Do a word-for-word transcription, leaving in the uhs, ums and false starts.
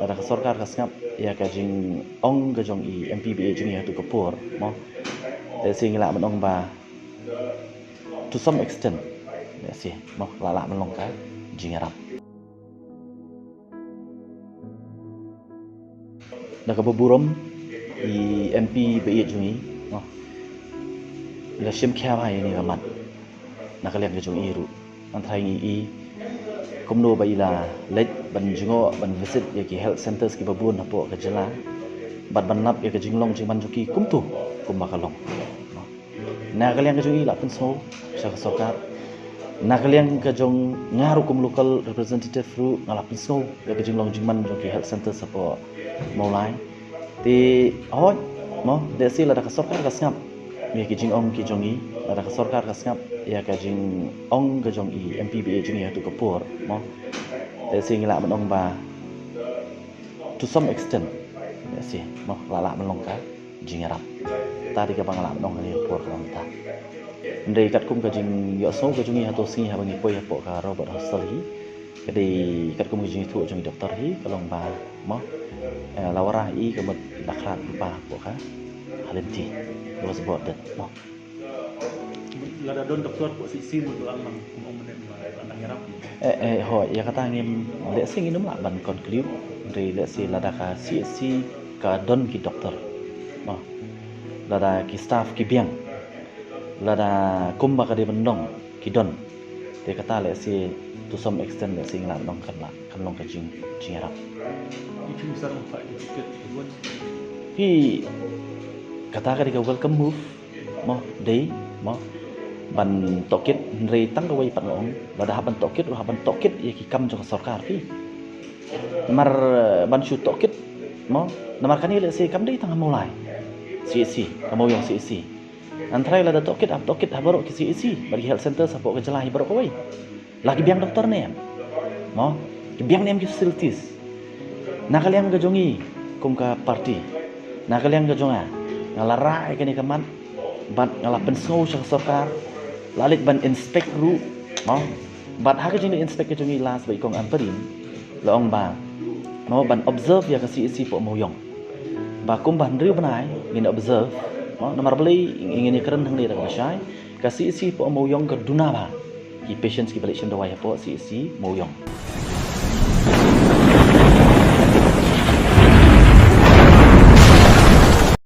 Lada ka sorkar ka sngap ïa ka jingong ka jong i M P ba ïeit jong ngi ha tu ka por, mo, te shi ngi lah ban ong ba to some extent, te shi, mo, lah lah ban long ka jingïarap. Da kaba burom i M P ba ïeit jong ngi, mo, i la shim khia bha ïa kane ka mat na ka liang ka jong i ruh. Ngan tharai ngi i kumno ba i la leit ban jngoh ban visit ïa ki health centres kiba bun hapoh ka jylla bad ban lap ïa ka jinglong jingman jong ki kumto kumba ka long. Na ka liang ka jong i lah pynsngew sha ka sorkar. Na ka liang ka jong nga ruh kum local representative ruh nga lah pynsngew ïa ka jinglong jingman jong ki health centres hapoh Mawlai. Te hooid, mo, te shi lada ka sorkar ka sngap ïa ki jingong ki jong i, lada ka sorkar ka sngap ïa ka jingong ka jong i M P ba ïeit jong ngi ha tu ka por, mo, te shi ngi lah ban ong ba to some extent, te shi, mo, lah lah ban long ka jingïarap. Ta dei kaba nga lah ban ong ha kane ka por ka long ta. Hynrei katkum ka jingïohsngew ka jong ngi ha tu sngi haba ngi poi hapoh ka Robert Hostel hi, ka dei katkum ka jingïathuh jong i doktor hi ka long ba, mo, eh, la wanrah i ka mut la khlad lypa hapoh ka ha lynti. That was about that, mo. Lada don doktor hapoh C C mut la nang kum ong mynne ba la nang ïarap. Eh, eh, hooid, ïa kata ngim, lehse ngin ym lah ban conclude, hynrei lehse lada ka C C ka don ki doktor, mo, lada ki staff ki biang, lada kumba ka dei ban long ki don, te kata lehse to some extent lehse ngi lah ban ong kan lah, kan long ka jing, jingïarap. Phi, kata ka dei ka welcome move, mo, dei, mo, ban tohkit, hynrei tang kawei pat nga ong, lada hap ban tohkit ruh hap ban tohkit ïa ki kam jong ka sorkar, phi. Namar, eh, ban shu tohkit, mo, namar kane lehse kam dei tang ha Mawlai C H C, ka Mawiong C H C. Ngan tharai lada tohkit, hap tohkit ha baroh ki C H C bad ki health centres hapoh ka jylla hi baroh kawei. La ki biang doktor ne em, mo, ki biang ne em ki facilities. Na ka liang ka jong ngi kum ka party, na ka liang ka jong nga, nga la rah ïa kane ka mat bad nga la pynsngew sha ka sorkar, la leit ban inspect ruh, mo. Bad ha ka jingleit inspect ka jong ngi last ba i kong Ampareen la ong ba, mo, ban observe ïa ka C H C hapoh Mawiong. Ba kumba hynriew bnai ngin observe, mo, namar balei ngin ïakren hangne da kaba shai, ka C H C hapoh Mawiong ka duna bha ki patients kiba leit shim dawai hapoh C H C Mawiong.